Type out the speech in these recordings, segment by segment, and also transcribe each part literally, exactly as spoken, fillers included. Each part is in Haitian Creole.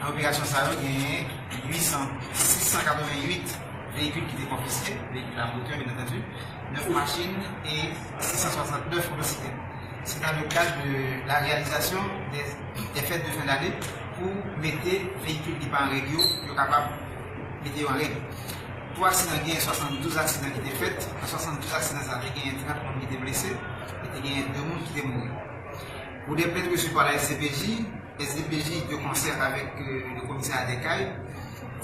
Nan operasyon sa yo, genyen uit san, sis san katrevenn uit veyikil ki te konfiske, veyikil a motè, byen antandi, nèf machin e sis san swasannnèf motosiklèt. Se dans le cadre de la réalisation des, des fêtes de fin d'année pou mete veyikil ki pa an règ yo, yo kapab mete yo an règ. Pou aksidan, genyen swasanndouz aksidan ki te fèt. Nan swasanndouz aksidan sa, te genyen trant moun ki te blese e te genyen de moun ki te mouri. Pour des plaintes reçues par la S D P J, S D P J de concert avec euh, le commissariat des CAI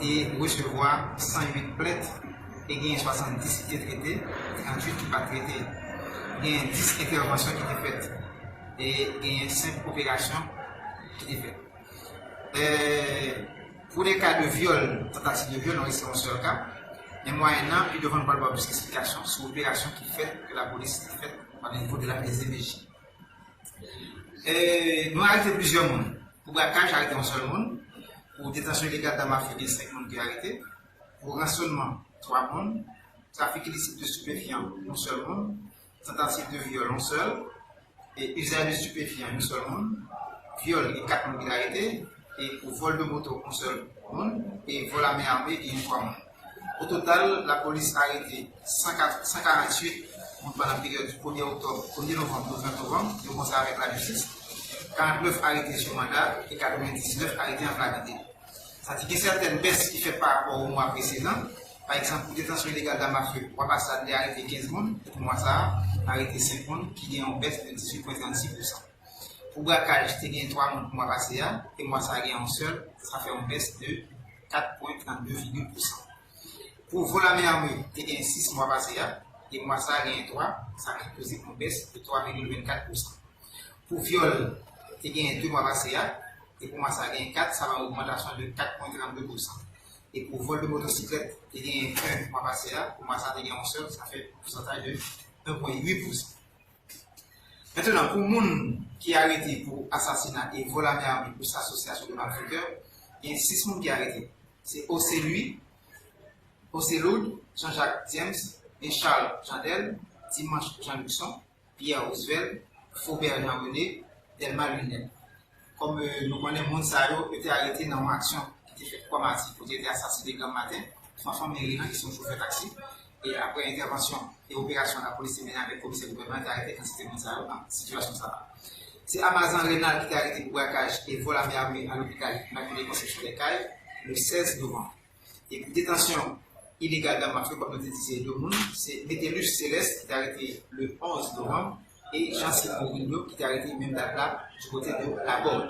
te resevwa san uit plent e genyen swasanndis ki te trete, tranntuit ki pa t trete. Genyen dis entèvansyon ki te fèt e genyen senk operasyon ki te fèt. Euh, pour des cas de viol, tentative de viol, nou rete yon sèl ka. Men mwayennan, pi devan nou pral ba w plis esplikasyon sou operasyon ki fèt, ke lapolis te fèt nan nivo de la S D P J. E nou arete plizyè moun. Pou brakaj, arete yon sèl moun. Pou detansyon ilegal dam afe, gen senk moun ki arete. Pou ransèyman, twa moun. Trafik ilisit de stupéfiant, yon sèl moun. Tantativ de vyòl, yon sèl. E izaj de stupéfiant, yon sèl moun. Vyòl, gen kat moun ki arete. E pou vòl de moto, yon sèl moun. E vòl a men ame, gen twa moun. O total, lapolis arete san karanntuit moun pandan peryòd di premye oktòb, premye novanm pou trant novanm, yo konsa avèk lajistis. Karantnèf arete sou manda e katrevendiznèf arete an flagrant délit. Sa di gen sètèn bès ki fèt pa rapò o mwa presedan. Pa egzanp, pou detansyon ilegal dam afe, mwa pase a, nou te arete kenz moun, epi mwa sa a, nou arete senk moun, ki gen yon bès de dizuit pwen trannsis pousan. Pou brakaj, te gen twa moun mwa pase a, e mwa sa a gen yon sèl, sa fè yon bès de kat pwen trannde vigil pousan. Pou vòl a men ame, te gen sis mwa pase a, e mwa sa a gen twa, sa ki koze yon bès de twa vigil vennkat pousan. Pou vyòl, te gen de mwa pase a, e pou mwa sa a gen kat, sa ba yon ogmantasyon de kat pwen trannde pousan. E pou vòl de motosiklèt, te gen en mwa pase a, pou mwa sa a te gen yon sèl, sa fè pousantaj de en pwen uit pousan. Mentnan, pou moun ki arete pou asasina e vòl a men ame pou asosyasyon de malfetè, gen sis moun ki arete. Se Ocelui, Oceloud, Jean-Jacques James, e Charles Jandel, Dimanche Jean Luxon, Pierre Roosevelt, Faubert Jean René, Delma Lunel. Kòm euh, nou konnen moun sa yo, yo te arete nan yon aksyon ki te fèt Kwamati, kote yo te asasinen Granmaten, Fanfan Merilan, ki se yon chofè taksi. E aprè entèvansyon e operasyon lapolis te mennen avèk komisè gouvènman, yo te arete kantite moun sa yo nan sitiyasyon sa a. Se Amazan Renald ki te arete pou brakaj e vòl a men ame a lopital Immaculée Conception des Cayes, le sèz novanm. E pou detansyon ilegal dam afe, kòm nou te di, se de moun, se Metellus Céleste ki te arete le onz novanm e Jean Simon Rindeau ki te arete menm dat la du kote de Labòd.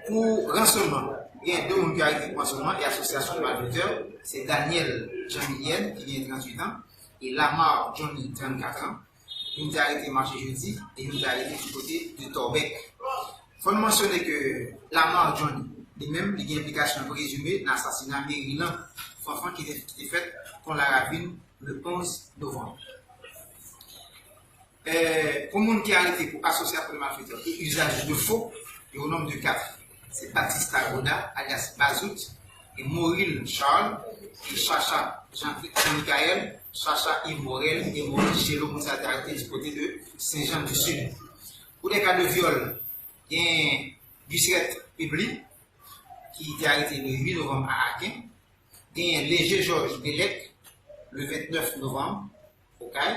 Pou ransèyman, gen de moun ki arete pou ransèyman e asosyasyon de malfetè, se Daniel Jean Milienne ki gen tranntuit an e Lamar Johnny, trannkat an. Youn te arete mache jedi e youn te arete du kote de Tòbèk. Fò n mansyone ke Lamar Johnny, li menm, li gen enplikasyon prezime nan asasina Merilan Fanfan ki te, ki te fèt Pon Laravin le onz novanm. Eh, pou moun ki arete pou asosyasyon de malfetè e izaj de fo, yo o nonb de kat. Se Batista Goda, alyas Bazout, e Moril Charles, e Chacha Jean, Jean Michael, Chacha Yves Morel, e Moril Chelo, moun sa te arete du kote de Saint-Jean du Sud. Pou de ka de vyòl, gen Gusrette Pebly, ki te arete le uit novanm a Aken. Genyen Léger Georges Bellec, le vennèf novanm, Okay.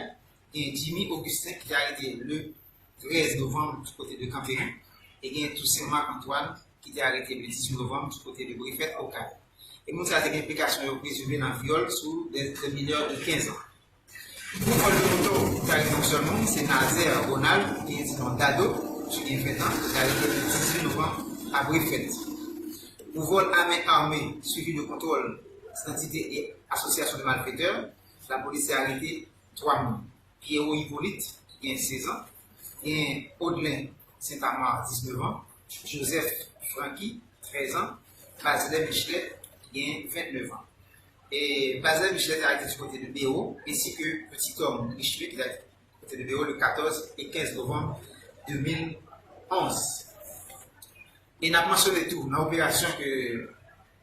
Genyen Jimmy Augustin, ki te arete le trèz novanm du kote de Kanperen. E genyen Toussaint Marc Antoine, ki te arete le dizuit novanm du kote de Brefèt, Okay. E moun sa yo te gen enplikasyon yo prezime nan vyòl sou de, de minè de kenz an. Pou vòl de moto, ki te arete yon sèl moun, se Nazaire Ronald, ki gen ti non Dado, ki gen ven an, ki te arete le dizuit novanm a Brefèt. Pou vòl a men ame, suivi de kontwòl idantite e asosyasyon de malfetè, lapolis te arete twa moun. Pierrot Hyppolite, ki gen sèz an, gen Odlin Saint-Amar, diznèf an, Joseph Francky, trèz an, Basilè Michelet, ki gen vennèf an. E Basilè Michelet te arete du kote de Bewo, ensi ke Petit Homme Richelieu, ki te arete du kote de Bewo le katòz e kenz novanm de mil onz. E n ap mansyone tou, nan operasyon ke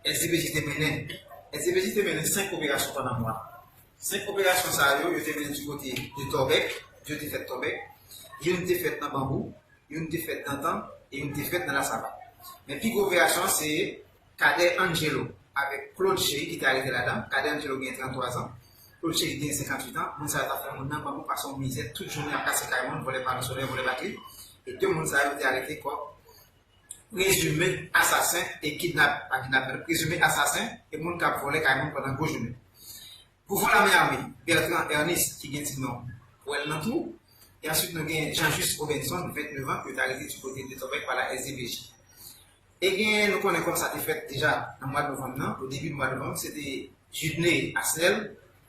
S D P J te mennen, S D P J te mennen senk operasyon pandan mwa. Senk operasyon sa yo, yo te mennen du kote de Tòbèk, de te fèt Tòbèk, youn te fèt nan Banbou, youn te fèt nan Tantan, e youn te fèt nan Lasava. Men pi gwo operasyon an, se Cadet Angelo avèk Claude Chéry ki te arete ladan. Cadet Angelo gen tranntwa zan, Claude Chéry gen senkantuit an. Moun sa yo t ap fè moun nan grangou, pase yon mizè tout jounen, ap kase kay moun, vòlè pano solè, vòlè batri. E de moun sa yo te arete kòm prezime asasen e kidnap, pa kidnapè, prezime asasen e moun k ap vòlè kay moun pandan gwo jounen. Gouvènè lame ame, Bertrand Ernest, ki gen ti non Pwèl nan twou. E answit, nou gen Jean Juste Robinson, vennèf an, ke yo te arete di kote de Tòbèk pa la S D P J. E gen, nou konnen kòm sa te fèt deja nan mwa novanm nan, o debi mwa novanm, se te Judney Asnel,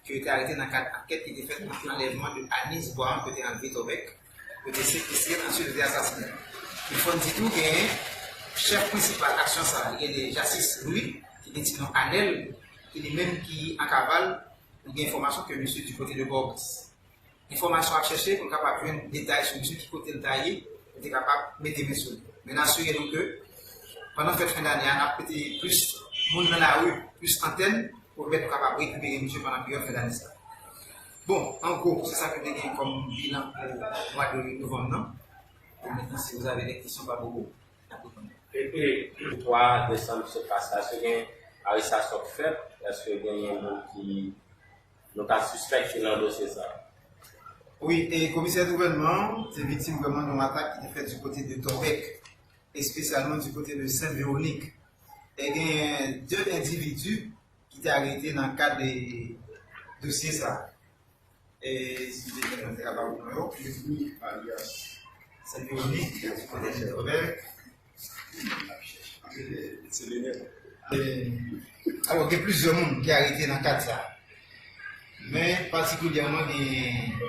ke yo te arete nan kad ankèt ki te fèt nan anlèvman de Anise Boiron, ke yo te anlve Tòbèk, ke yo te sekestre, answit yo te asasinen. E fò n di tou, gen chèf prensipal aksyon sa a, li rele Jacis Louis, ki gen ti non Anèl, ki li menm ki an kaval, nou gen enfòmasyon ke misye di kote de Bògans. Enfòmasyon ap chèche pou n kapab jwenn detay sou misye, ki kote l ta ye, pou te kapab mete men sou li. Men n asire nou ke pandan fèt fen dane a, n ap mete plis moun nan lari, plis antèn, pou pèmèt nou kapab rekipere misye pandan peryòd fen dane sa. Bon, an gwo, se sa ke te gen kòm bilan pou mwa de novanm nan. Bon, mentnan, si vous avez des questions, pa bobo. N ap reponn. E, e, twa desanm se pase la, èske gen arestasyon k fèt? Èske genyen moun ki nou ka sispèk ki nan dosye sa a? Wi, e komisè gouvènman an te viktim vrèman yon atak ki te fèt di kote de Tòbèk, espesyalman di kote de Sent Vewonik. E gen de endividi ki te arete nan kad de dosye sa a. E si je ne me trompe pas, non, yo, Leslie alias Sent Vewonik, ki te di kote de Tòbèk. Se Lenel. E, alò, gen plizyè moun ki arete nan kad sa a. Men patikilyèman, gen,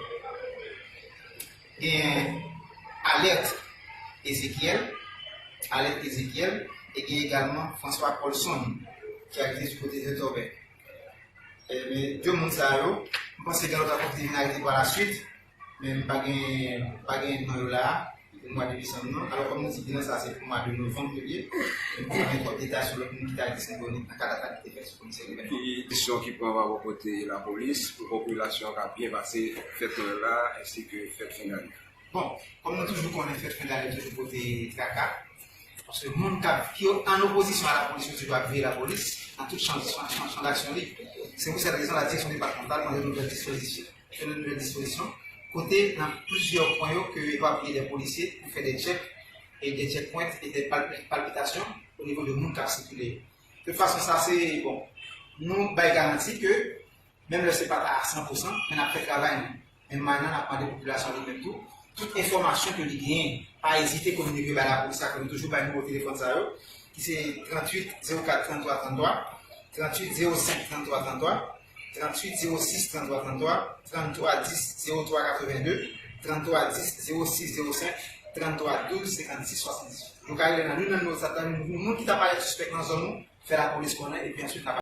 gen Alerte Ezekiel, Alerte Ezekiel, e gen egalman François Paulson, ki arete di kote de Tòbèk. E, men de moun sa yo, m panse gen lòt ankò ki te vin arete pa la swit, men m pa gen, pa gen non yo la a, pou mwa de desanm nan. Alò, kòm nou di, bilan sa a se pou mwa de novanm ke l ye, men m pa gen twòp detay sou lòt moun ki te arete Sent Vewonik nan kad atak ki te fèt sou komisè gouvènman. Ki desizyon ki pran pa bò kote lapolis pou popilasyon an ka byen pase fèt Nwèl la, ensi ke fèt fen dane? Bon, kòm nou toujou konnen, fèt fen dane toujou pote traka. Paske moun k ap, ki an opozisyon a lapolis, yo toujou ap veye lapolis nan tout chan, chan, chan, chan daksyon li. Se pou sèt rezon, la direksyon depatmantal mande nouvèl dispozisyon, de nouvèl dispozisyon, kote nan plizyè pwen yo ke yo ap veye de polisye pou fè de tchèk, e de checkpoint e de palpi-, palpitasyon o nivo de moun k ap sikile. De fason sa, se, bon, nou bay garanti ke menm lè se pa ta a san pou san, men n ap fè travay nou. Men mannan, n ap mande popilasyon an li menm tou, tout enfòmasyon ke li genyen, pa ezite kominike bay lapolis la, ke nou toujou bay nimewo telefòn sa yo, ki se tranntuit zewo kat tranntwa tranntwa, tranntuit zewo senk tranntwa tranntwa, tranntuit zewo sis tranntwa tranntwa, tranntuit zewo twa katrevenn de, tranntuit zewo sis zewo senk, tranntuit douz senkannsis swasanndizuit. Nou ka rele nan youn nan nimewo sa, moun ki ta parèt sispèk nan zòn ou, fè lapolis konnen, epi answit n ap